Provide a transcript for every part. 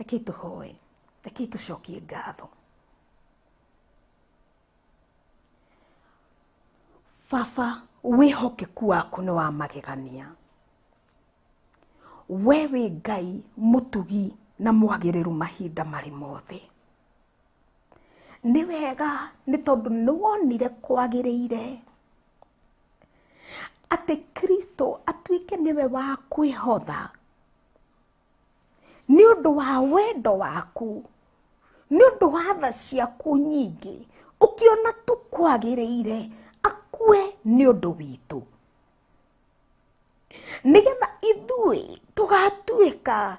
Rekei tũhoe, rekei tũcokie ngatho. Baba, wĩhokeku waku nĩ wa magegania. We wĩ Ngai mũtugi na mwagĩrĩru mahinda marĩ mothe. Nĩ wega nĩ tondũ nĩ wonire kwagĩrĩire atĩ Kristo atuĩke nĩwe wa kwĩhotha nĩ ũndũ wa wendo waku, nĩ ũndũ wa tha ciaku nyingĩ, ũkĩona tu kwagĩrĩire akue nĩ ũndũ witũ. Nĩgetha ithuĩ tũgatuĩka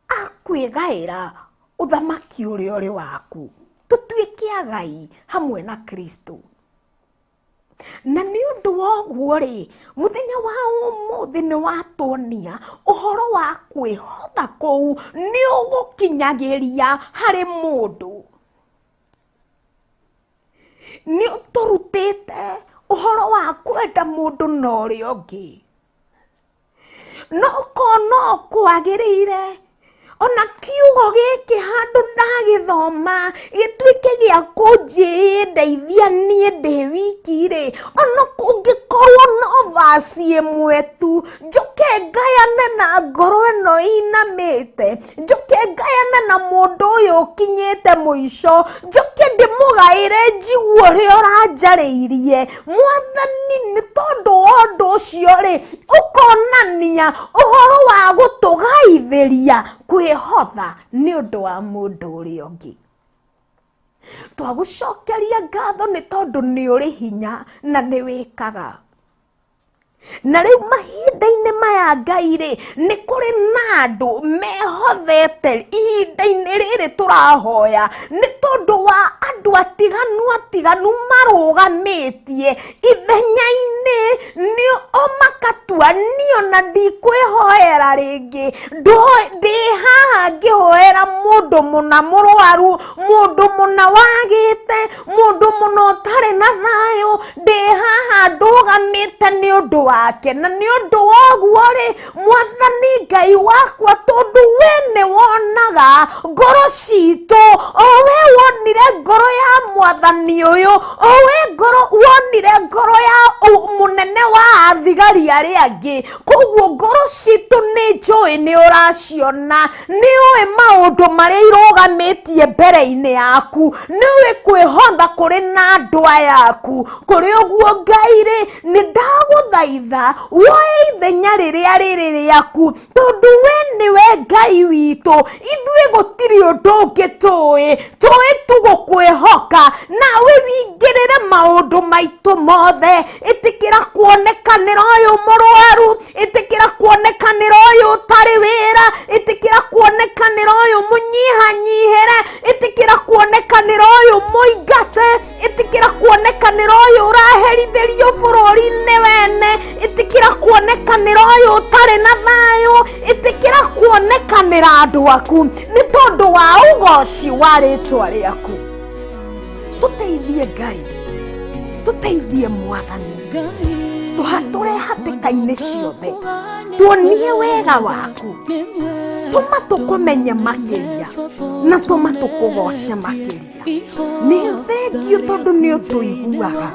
a kwĩgaĩra ũthamaki ũrĩa ũrĩ waku, tũtuĩke agai hamwe na Kristo. Na nĩ ũndũ wa ũguo rĩ, mũthenya wa ũmũthĩ nĩ watuonia ũhoro wa kwĩhotha kũu nĩ ũgũkinyagĩria harĩ mũndũ. Nĩ ũtũrutĩte ũhoro wa kwenda mũndũ na ũrĩa ũngĩ. No korwo no kwagĩrĩire ona kiugo gĩkĩ handũ ndagĩthoma gĩtuĩke gĩa kũnjĩndeithia niĩ ndĩ wiki rĩ, ona kũngĩkorwo no verse ĩmwe tu, njũke ngayane na ngoro ĩno ĩinamĩte, njũke ngayane na mũndũ ũyũ ũkinyĩte mũico, njũke ndĩmũgaĩre njigue ũrĩa ũranjarĩirie. Mwathani nĩ tondũ wa ũndũ ũcio rĩ, ũkonania ũhoro wa gũtũgaithĩria kwĩhotha nĩ ũndũ wa mũndũ ũrĩa ũngĩ. Twagũcokeria ngatho nĩ tondũ nĩ ũrĩ hinya na nĩ wĩkaga. Na rĩu mahinda-inĩ maya Ngai rĩ, nĩ kũrĩ na andũ mehothete ihinda-inĩ rĩrĩ tũrahoya, nĩ tondũ wa andũ atiganu atiganu marũgamĩtie ithenya-inĩ nĩ o makatua niĩ ona ndikwĩhoera rĩngĩ, ndĩ haha ngĩhoera mũndũ mũna mũrwaru, mũndũ mũna wagĩte, mũndũ mũna ũtarĩ na thayũ, ndĩ haha ndũgamĩte nĩ ũndũ wake. Na nĩ ũndũ wa ũguo rĩ, Mwathani Ngai wakwa, tondũ we nĩ wonaga ngoro citũ, o we wonire ngoro ya mwathani ũyũ, o we ngoro wonire ngoro ya mũnene wa athigari arĩa angĩ, koguo ngoro citũ nĩ njũĩ nĩ ũraciona, nĩ ũĩ maũndũ marĩa irũgamĩtie mbere-inĩ yaku, nĩ ũĩ kwĩhotha kũrĩ na andũ aya aku. Kũrĩ ũguo Ngai rĩ, nĩ ndagũthaitha woe ithenya rĩrĩa rĩrĩ rĩaku, tondũ we nĩwe Ngai witũ, ithuĩ gũtirĩ ũndũ ũngĩ tũĩ, tũĩ tu gũkwĩhoka, nawe wingĩrĩre maũndũ maitũ mothe. Ĩtĩkĩra kuonekanĩra ũyũ mũrwaru, ĩtĩkĩra kuonekanĩra ũyũ ũtarĩ wĩra, ĩtĩkĩra kuonekanĩra ũyũ mũnyihanyihĩre, ĩtĩkĩra kuonekanĩra ũyũ mũingate, ĩtĩkĩra kuonekanĩra ũyũ ũraherithĩrio bũrũri-inĩ wene, ĩtĩkĩra kuonekanĩra ũyũ ũtarĩ na thayũ, ĩtĩkĩra kuonekanĩra andũ aku nĩ tondũ wa ũgoci wa rĩtwa rĩaku. Tũteithie Ngai, tũteithie Mwathani, tũhatũre hatĩka-inĩ ciothe, tuonie wega waku, tũma tũkũmenye makĩria na tũma tũkũgoce makĩria. Nĩ thengio tondũ nĩ ũtũiguaga,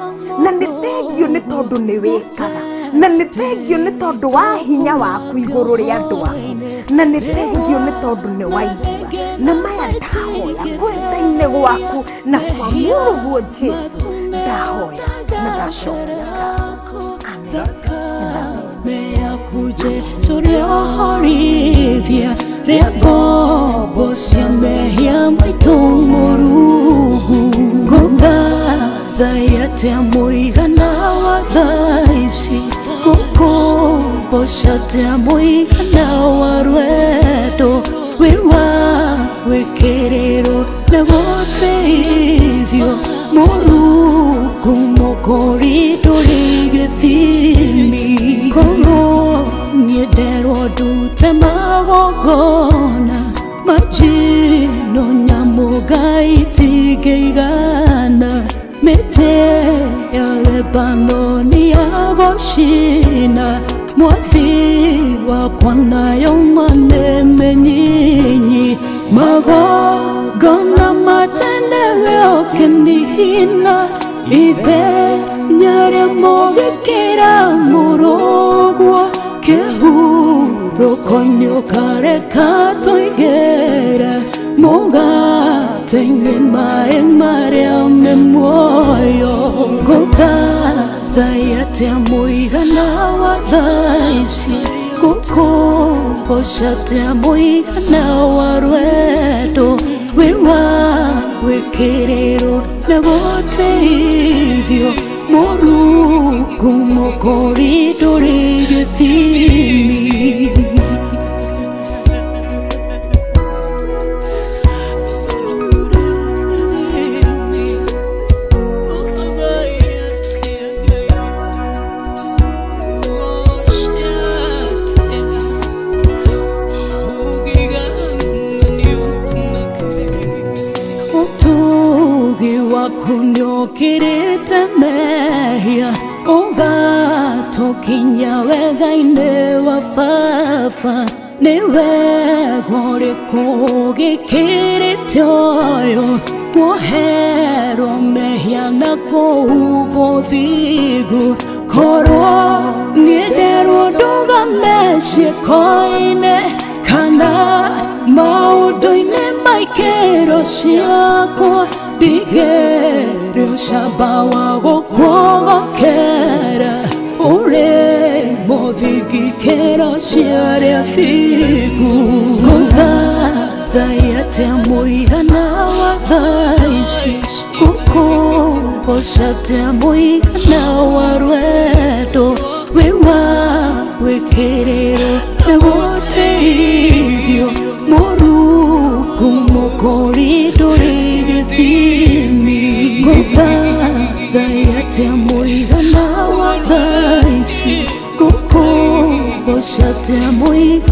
na nĩ thengio nĩ tondũ nĩ wĩkaga, na nĩ thengio nĩ tondũ wa hinya waku igũrũ rĩa andũ aku, na nĩ thengio nĩ tondũ nĩ waigua. Na maya ndahoya kwenda-inĩ gwaku na kwa mũrũguo Jesu, ndahoya na ndacokia ngatho. Amen and amen. Jesu rĩohorithia rĩa ngombo cia mehia maitũ mũrungu ngũthathaiya atĩa mũigana wa thaa ici ngũkũmboca atĩa mũigana wa rwendo wĩ wa gwĩkĩrĩrwo na gũteithio mũrungu mũkũri ndũrĩ gĩthimi korwo nyenderwo ndute magongona majino nyamũ ngai itingĩigana mĩtĩ ya Lebanoni ya gũcina mwathi wakwa nayo manene nyinyi. Magongona matene weokenihina ithenya rĩa mũgĩkĩra mũrũguo kĩhurũko-inĩ ũkareka tũingĩre mũgate-inĩ maĩ marĩa me muoyo. Ngũthathaiya atĩa mũigana wa thaa ici, ngũkũgoca atĩa mũigana wa rwendo wĩ wa gwĩkĩrĩrwo na gũteithio Mũrungu mũkũri ndũrĩ gĩthimi. Ũtugi waku nĩũkĩrĩte mehia ũgatũkinya wega-inĩ wa baba. Nĩ wega ũrĩkũ ũgĩkĩrĩte ũyũ kuoherwo mehia na kũhumbwo ũthingu. Korwo niĩ nderwo ndũgame ciĩko-inĩ kana maũndũ-inĩ ma ikĩro ciakwa, ndigĩrĩ ũcamba wa gũkũgokera ũrĩ mũthingi kĩro cia arĩa thingu. Ngũthathaiya atĩa mũigana wa thaa ici, ngũkũgoca atĩa mũigana wa rwendo wĩ wa gwĩkĩrĩrwo na gũteithio Mũrungu mũkũri ndũrĩ gĩthimi. Ngũthathaiya atĩa mũigana wa thaa ici, ngũkũgoca atĩa mũigana